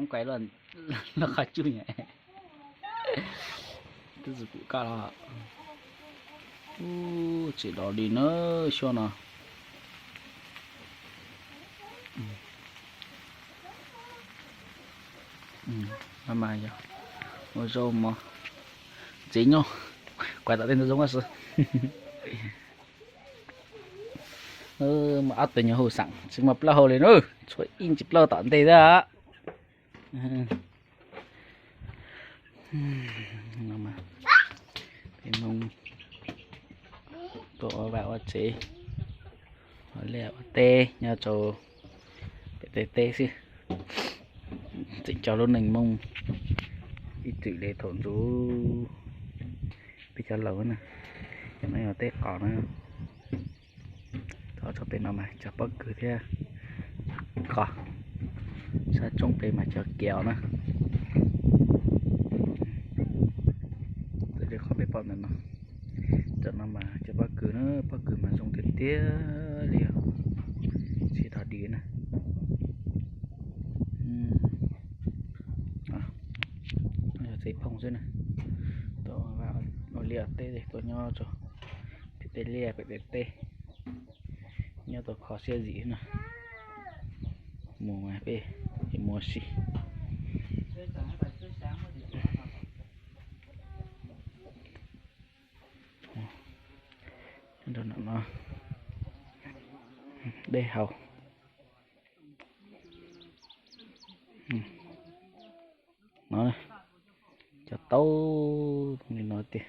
Kuais los qhov tsuj nyam. Twb tsis pum koj los. Ub, tseem dov li na, xyoo no. Mas yog ua zaub mov ntxiv nyob, kuav tom tej ntoo zoo xwb. Muaj ob tug nyuag hauv xeem tsis muaj plaub hau li na, tshuav ib ntsis plaub tom ntej xwb. Peb Hmoob tuaj ua vaj ua tsev, ua liaj ua teb nyob rau pem teb teb xwb. Tseem cov lub neej Hmoob ib txwm li thaum ntxov peb cov laus na, cov no yog teb qos na. Txog txog pem no mas cov pob kws thiab qos, sab roob pem mas cov kiaus na. Txawm li qhov peb pom ntawm no, cov no mas cov pob kws na, pob kws mas zoo tiag tiag li os, tsis tau dig na. Yog tsev phooj xwb na, tuaj ua liaj teb tuaj nyob rau pem tej liaj pem tej teb, nyob tau kho siab zim na. Mus mas peb mus si. Nyob rau no, dej haus. No, cov taub li no tiag,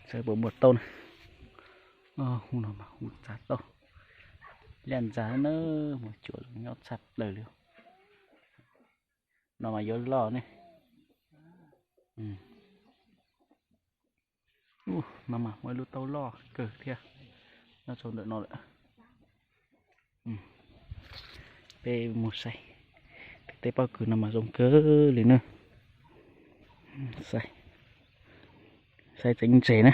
saib puas muaj taub na. Hu no mas hu txav taub, liaj ntxa na, muaj cuam nyob tshaj plaws li. No mas yuav loj ne. No mas muaj ib lub taub loj kawg thiab, nyob rau ntawm no lawm. Peb mus saib, tej pob kws no mas zoo kawg li na. Saib, saib tseeb ntse na.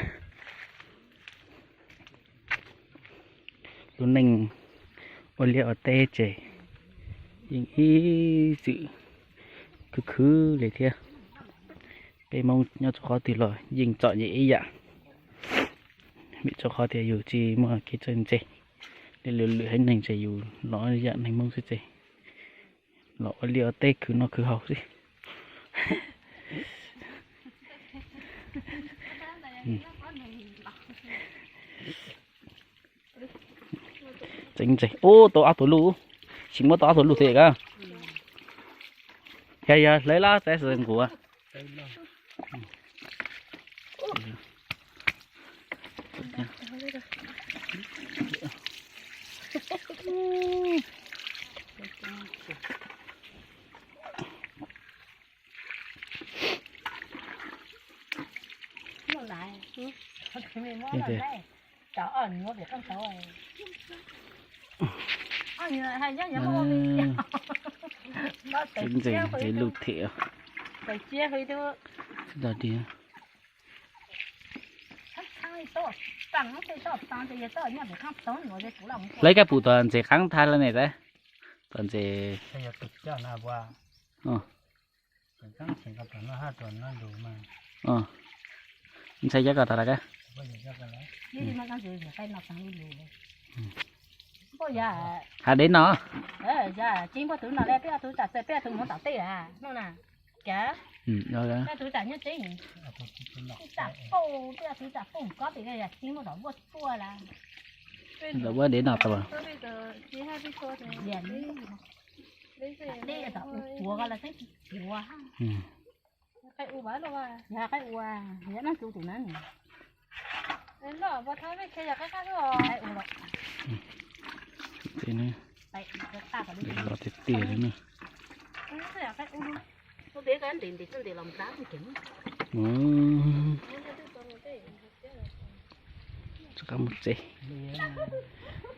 Lub neej ua liaj ua teb ces yeej ib txwm khwv khwv li thiab. Peb Hmoob nyob rau qhov twg los yeej txom nyem ib yam, vim rau qhov tias yus tsis muaj kev txawj ntse li lwm lwm haiv neeg, ces yus los yam neeg Hmoob xwb ces los ua liaj ua teb khwv noj khwv haus xwb. Tseeb ntse, ub, tau ob tug luj, tsis muab tau ob tug luj thiab koj. Yog yog hlawv los txav xwm nqus. Tseeb ntse, lub thiab. Hlawv koj pum tom ntses qeeb thaj lawm ne, tom ntses. Ntshai cov ko tas lawm. Hav dev no. Lawv ua dev no tau. Los tiag tiag li na. Tsis qab mus tsev,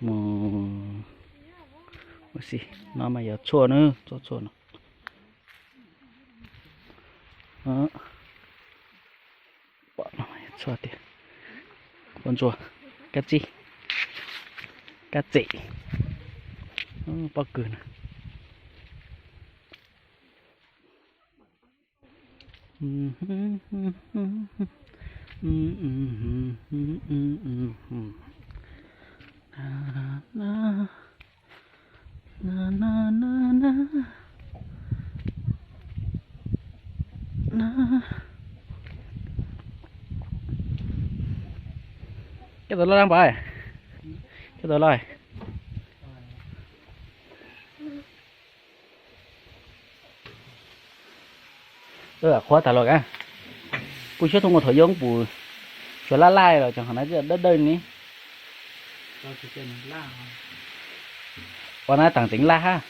mus ua si. No mas yog tshuaj na, tshuaj tshuaj no. Pom no mas yog tshuaj tiag. Pob ntsuag, kab tsib, kab txem, pob kws na. Coj tau loj na pog? Coj tau loj. Qhuav tas los ka, kuj xyov thoob ua thaum yob pus, tsuas laj laj los cov qhov na dawb dawb ni. Ua na taam teev laj hab.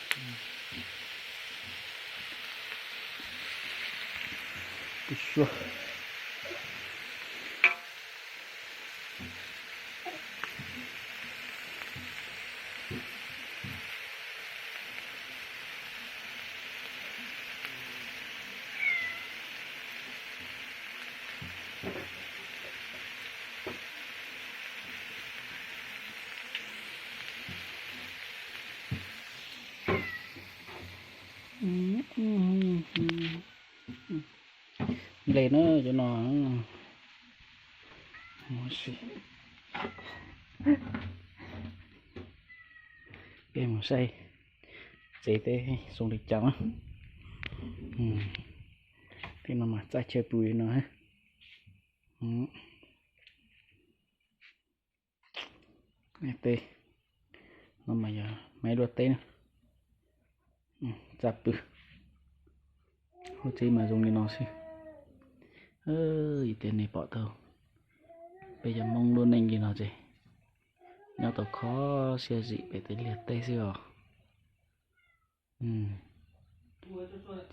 Nplej na cov no. Peb mus saib tsev teb zoo li cas na. Tej no mas txaj chaw pw li no. Teb no mas yog maiv luaj teb na. Txaj pw. Hauv tsev mas zoo li no xwb. Yog tias nej pom tau peb cov Hmoob lub neej li no ces nyob tau kho siab zim pem tej liaj teb xwb os.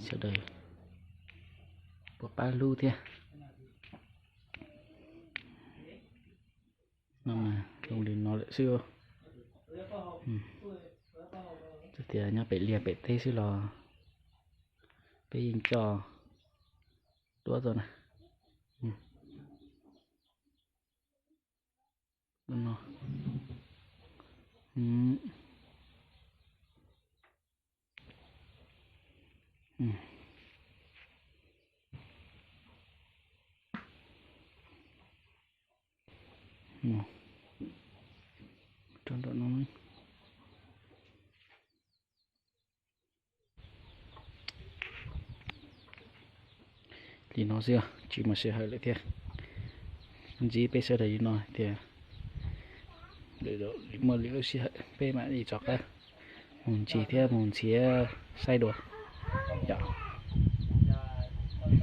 Sawv daws puas pab hlub thiab. No mas zoo li no lawm xwb. Txawm tias nyob pem liaj pem teb xwb los peb yeej coj duab tau na. Rau nram no. Li no xwb, tsis muaj sij hawm lawm thiab. Ntxiv peb sawv daws li no tias muaj lwm lub sij hawm peb mam li rov qab mus ntsis thiab mus ntxias saib dua yom.